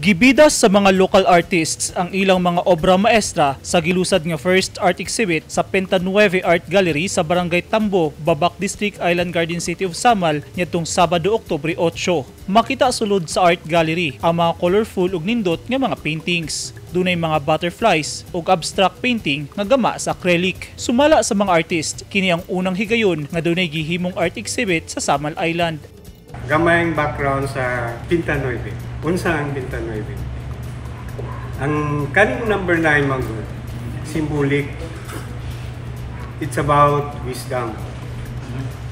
Gibida sa mga local artists ang ilang mga obra maestra sa gilusad nga first art exhibit sa Penta 9 Art Gallery sa Barangay Tambo, Babak District, Island Garden City of Samal niadtong Sabado, Oktubre 8. Makita sulod sa art gallery ang mga colorful ug nindot nga mga paintings. Dunay mga butterflies ug abstract painting nga gama sa acrylic. Sumala sa mga artist, kini ang unang higayon nga dunay gihimong art exhibit sa Samal Island. Gamayng background sa Pinta 9. Unsa ang Pinta 9? Ang kaning number 9 man gud, symbolic. It's about wisdom.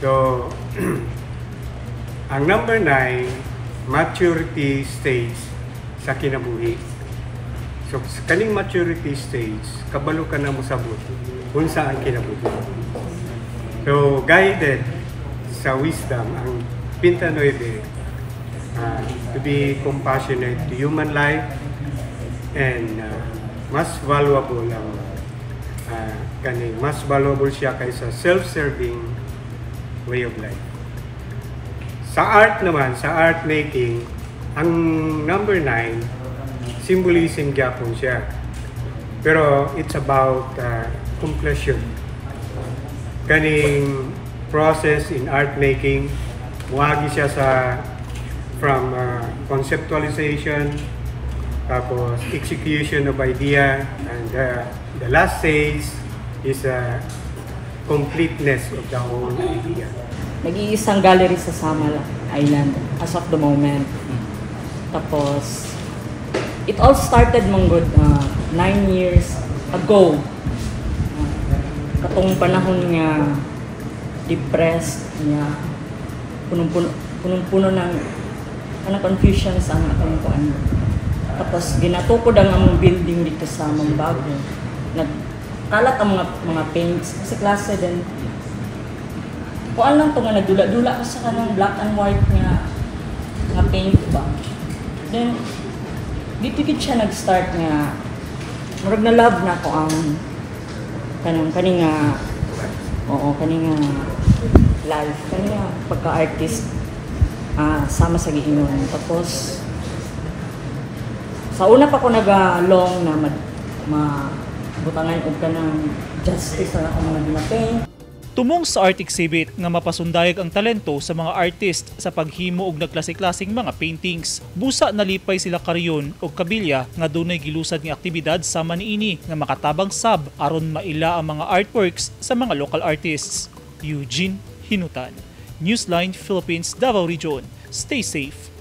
So, ang number 9, maturity stage sa kinabuhi. So, sa kaning maturity stage, kabalo ka na mosabot unsa ang kinabuhi. So, guided sa wisdom, ang Pinta 9, to be compassionate to human life and mas valuable ang kaning mas valuable siya kaysa self-serving way of life. Sa art naman, sa art making, ang number 9, symbolism gyapon siya. Pero it's about completion. Kaning process in art making, muagi siya sa from conceptualization, tapos execution of idea, and the last stage is completeness of the whole idea. Nag-iisang gallery sa Samal Island as of the moment. Tapos, it all started man gud 9 years ago. Katong panahon nga depressed niya, punong-puno, punong-puno ng kanang confusion sa ang akong kuan. Tapos ginatukod ang among building dito sa Mambago. Nagkalat ang mga paints sa klase, then kuan lang to nga nagdula-dula ko sa kanang black and white nga nga paint ba. Then dito gid siya nag-start nga murag na love na ko ang kanang kani nga, oo, kani nga life, kani nga pagka-artist, sama sa giingon. Tapos sa una pa ko naga long na mag ma butangan og kanang justice sa akong mga gina-paint. Tumong sa art exhibit nga mapasundayag ang talento sa mga artist sa paghimo og nagklase-klaseng mga paintings. Busa nalipay sila Karion og Kabilya nga dunay gilusad nga aktibidad sama niini nga makatabang sab aron maila ang mga artworks sa mga local artists. Eugene Hinutan, Newsline Philippines, Davao Region. Stay safe.